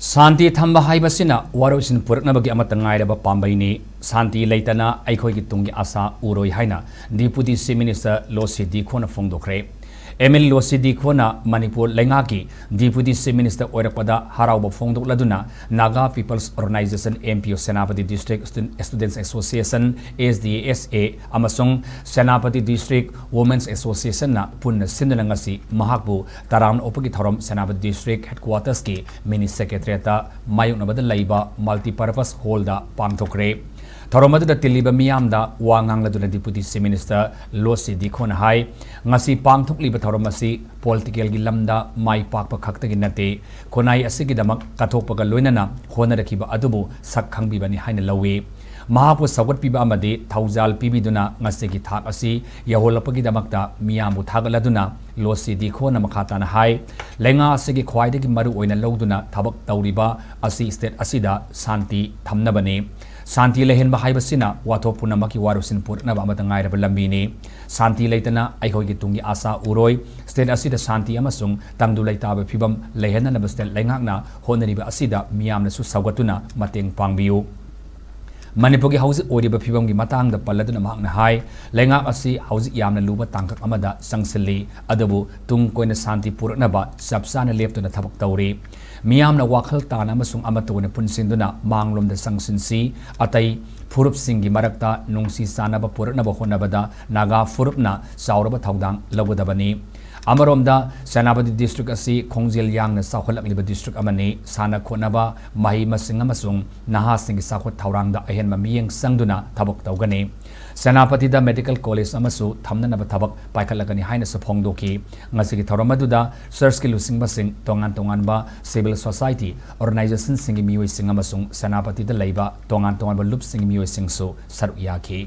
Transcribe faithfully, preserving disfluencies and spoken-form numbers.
ꯁꯥꯟꯇꯤ ꯊꯝꯕ ꯍꯥꯏꯕꯁꯤꯅ ꯋꯥꯔꯣꯏꯁꯤꯟ ꯄꯨꯔꯛꯅꯕꯒꯤ ꯑꯃꯠꯇ ꯉꯥꯏꯔꯕ ꯄꯥꯝꯕꯩꯅꯤ꯫ ꯁꯥꯟꯇꯤ ꯂꯩꯇꯅ ꯑꯩꯈꯣꯏꯒꯤ ꯇꯨꯡꯒꯤ ꯑꯥꯁꯥ ꯎꯔꯣꯏ ꯍꯥꯏꯅ Deputy Chief Minister ꯂꯣꯁꯤ ꯗꯤꯈꯣꯅ ꯐꯣꯡꯗꯣꯛꯈ꯭ꯔꯦ꯫ ꯑꯦꯝ ꯑꯦꯜ ꯂꯣꯁꯤ ꯗꯤꯈꯣꯅ ꯃꯅꯤꯄꯨꯔ ꯂꯩꯉꯥꯛꯀꯤ Deputy Chief Minister ꯑꯣꯏꯔꯛꯄꯗ ꯍꯔꯥꯎꯕ ꯐꯣꯡꯗꯣꯛꯂꯗꯨꯅ Naga People's Organization, M P O, Senapati District Student, Students Association, S D A S A, ꯑꯃꯁꯨꯡ Senapati District Women's Association ꯅ ꯄꯨꯟꯅ ꯁꯤꯟꯗꯨꯅ ꯉꯁꯤ ꯃꯍꯥꯛꯄꯨ ꯇꯔꯥꯝꯅ ꯑꯣꯛꯄꯒꯤ ꯊꯧꯔꯝ Senapati District Headquarters ꯀꯤ Mini Secretariat ꯇ ꯃꯥꯌꯣꯛꯅꯕꯗ ꯂꯩꯕ Multipurpose Hall ꯗ ꯄꯥꯡꯊꯣꯛꯈ꯭ꯔꯦ꯫ ꯊꯧꯔꯝ ꯑꯗꯨꯗ ꯇꯤꯜꯂꯤꯕ ꯃꯤꯌꯥꯝꯗ ꯋꯥ ꯉꯥꯡꯂꯗꯨꯅ Deputy Chief Minister ꯂꯣꯁꯤ ꯗꯤꯈꯣꯅ ꯍꯥꯏ, ꯉꯁꯤ ꯄꯥꯡꯊꯣꯛꯂꯤꯕ ꯊꯧꯔꯝ ꯑꯁꯤ political ꯒꯤ ꯂꯝꯗ ꯃꯥꯏ ꯄꯥꯛꯄ ꯈꯛꯇꯒꯤ ꯅꯠꯇꯦ, ꯈꯨꯟꯅꯥꯏ ꯑꯁꯤꯒꯤꯗꯃꯛ ꯀꯠꯊꯣꯛꯄꯒ ꯂꯣꯏꯅꯅ ꯍꯣꯠꯅꯔꯛꯈꯤꯕ ꯑꯗꯨꯕꯨ ꯁꯛ ꯈꯪꯕꯤꯕꯅꯤ ꯍꯥꯏꯅ ꯂꯧꯏ꯫ ꯃꯍꯥꯛꯄꯨ ꯁꯧꯒꯠꯄꯤꯕ ꯑꯃꯗꯤ ꯊꯧꯖꯥꯜ ꯄꯤꯕꯤꯗꯨꯅ ꯉꯁꯤꯒꯤ ꯊꯥꯛ ꯑꯁꯤ ꯌꯧꯍꯜꯂꯛꯄꯒꯤꯗꯃꯛꯇ ꯃꯤꯌꯥꯝꯕꯨ ꯊꯥꯒꯠꯂꯗꯨꯅ ꯂꯣꯁꯤ ꯗꯤꯈꯣꯅ ꯃꯈꯥ ꯇꯥꯅ ꯍꯥꯏ, ꯂꯩꯉꯥꯛ ꯑꯁꯤꯒꯤ ꯈ꯭ꯋꯥꯏꯗꯒꯤ ꯃꯔꯨ ꯑꯣꯏꯅ ꯂꯧꯗꯨꯅ ꯊꯕꯛ ꯇꯧꯔꯤꯕ ꯑꯁꯤ state ꯑꯁꯤꯗ ꯁꯥꯟꯇꯤ ꯊꯝꯅꯕꯅꯤ꯫ ꯁꯥꯟꯇꯤ ꯂꯩꯍꯟꯕ ꯍꯥꯏꯕꯁꯤꯅ ꯋꯥꯊꯣꯛ ꯄꯨꯝꯅꯃꯛꯀꯤ ꯋꯥꯔꯣꯏꯁꯤꯟ ꯄꯨꯔꯛꯅꯕ ꯑꯃꯠꯇ ꯉꯥꯏꯔꯕ ꯂꯝꯕꯤꯅꯤ꯫ ꯁꯥꯟꯇꯤ ꯂꯩꯇꯅ ꯑꯩꯈꯣꯏꯒꯤ ꯇꯨꯡꯒꯤ ꯑꯥꯁꯥ ꯎꯔꯣꯏ꯫ State ꯑꯁꯤꯗ ꯁꯥꯟꯇꯤ ꯑꯃꯁꯨꯡ ꯇꯪꯗꯨ ꯂꯩꯇꯥꯕ ꯐꯤꯕꯝ ꯂꯩꯍꯟꯅꯅꯕ state ꯂꯩꯉꯥꯛꯅ ꯍꯣꯠꯅꯔꯤꯕ ꯑꯁꯤꯗ ꯃꯤꯌꯥꯝꯅꯁꯨ ꯁꯧꯒꯠꯇꯨꯅ ꯃꯇꯦꯡ ꯄꯥꯡꯕꯤꯌꯨ꯫ ꯃꯅꯤꯄꯨꯔꯒꯤ ꯍꯧꯖꯤꯛ ꯑꯣꯏꯔꯤꯕ ꯐꯤꯕꯝꯒꯤ ꯃꯇꯥꯡꯗ ꯄꯜꯂꯗꯨꯅ ꯃꯍꯥꯛꯅ ꯍꯥꯏ, ꯂꯩꯉꯥꯛ ꯑꯁꯤ ꯍꯧꯖꯤꯛ ꯌꯥꯝꯅ ꯂꯨꯕ ꯇꯥꯡꯀꯛ ꯑꯃꯗ ꯆꯪꯁꯤꯜꯂꯤ, ꯑꯗꯨꯕꯨ ꯇꯨꯡ ꯀꯣꯏꯅ ꯁꯥꯟꯇꯤ ꯄꯨꯔꯛꯅꯕ ꯆꯞ ꯆꯥꯅ ꯂꯦꯞꯇꯨꯅ ꯊꯕꯛ ꯇꯧꯔꯤ꯫ ꯃꯤꯌꯥꯝꯅ ꯋꯥꯈꯜ ꯇꯥꯅ ꯑꯃꯁꯨꯡ ꯑꯃꯠꯇ ꯑꯣꯏꯅ ꯄꯨꯟꯁꯤꯟꯗꯨꯅ ꯃꯥꯡꯂꯣꯝꯗ ꯆꯪꯁꯤꯟꯁꯤ꯫ ꯑꯇꯩ ꯐꯨꯔꯨꯞꯁꯤꯡꯒꯤ ꯃꯔꯛꯇ ꯅꯨꯡꯁꯤ ꯆꯥꯟꯅꯕ ꯄꯨꯔꯛꯅꯕ ꯍꯣꯠꯅꯕꯗ ꯅꯥꯒꯥ ꯐꯨꯔꯨꯞꯅ ꯆꯥꯎꯔꯕ ꯊꯧꯗꯥꯡ ꯂꯧꯒꯗꯕꯅꯤ꯫ ꯑꯃꯔꯣꯝꯗ, ꯁꯦꯅꯥꯄꯇꯤ district ꯑꯁꯤ ꯈꯣꯡꯖꯦꯜ ꯌꯥꯡꯅ ꯆꯥꯎꯈꯠꯂꯛꯂꯤꯕ district ꯑꯃꯅꯤ꯫ ꯁꯥꯟꯅ ꯈꯣꯠꯅꯕ, ꯃꯍꯩ ꯃꯁꯤꯡ ꯑꯃꯁꯨꯡ ꯅꯍꯥꯁꯤꯡꯒꯤ ꯆꯥꯎꯈꯠ ꯊꯧꯔꯥꯡꯗ ꯑꯍꯦꯟꯕ ꯃꯤꯠꯌꯦꯡ ꯆꯪꯗꯨꯅ ꯊꯕꯛ ꯇꯧꯒꯅꯤ꯫ ꯁꯦꯅꯥꯄꯇꯤꯗ medical college ꯑꯃꯁꯨ ꯊꯝꯅꯅꯕ ꯊꯕꯛ ꯄꯥꯏꯈꯠꯂꯒꯅꯤ ꯍꯥꯏꯅꯁꯨ ꯐꯣꯡꯗꯣꯛꯈꯤ꯫ ꯉꯁꯤꯒꯤ ꯊꯧꯔꯝ ꯑꯗꯨꯗ church ꯀꯤ ꯂꯨꯆꯤꯡꯕꯁꯤꯡ, ꯇꯣꯉꯥꯟ ꯇꯣꯉꯥꯟꯕ civil society organization ꯁꯤꯡꯒꯤ ꯃꯤꯑꯣꯏꯁꯤꯡ ꯑꯃꯁꯨꯡ ꯁꯦꯅꯥꯄꯇꯤꯗ ꯂꯩꯕ ꯇꯣꯉꯥꯟ ꯇꯣꯉꯥꯟꯕ ꯂꯨꯞꯁꯤꯡꯒꯤ ꯃꯤꯑꯣꯏꯁꯤꯡꯁꯨ ꯁꯔꯨꯛ ꯌꯥꯈꯤ꯫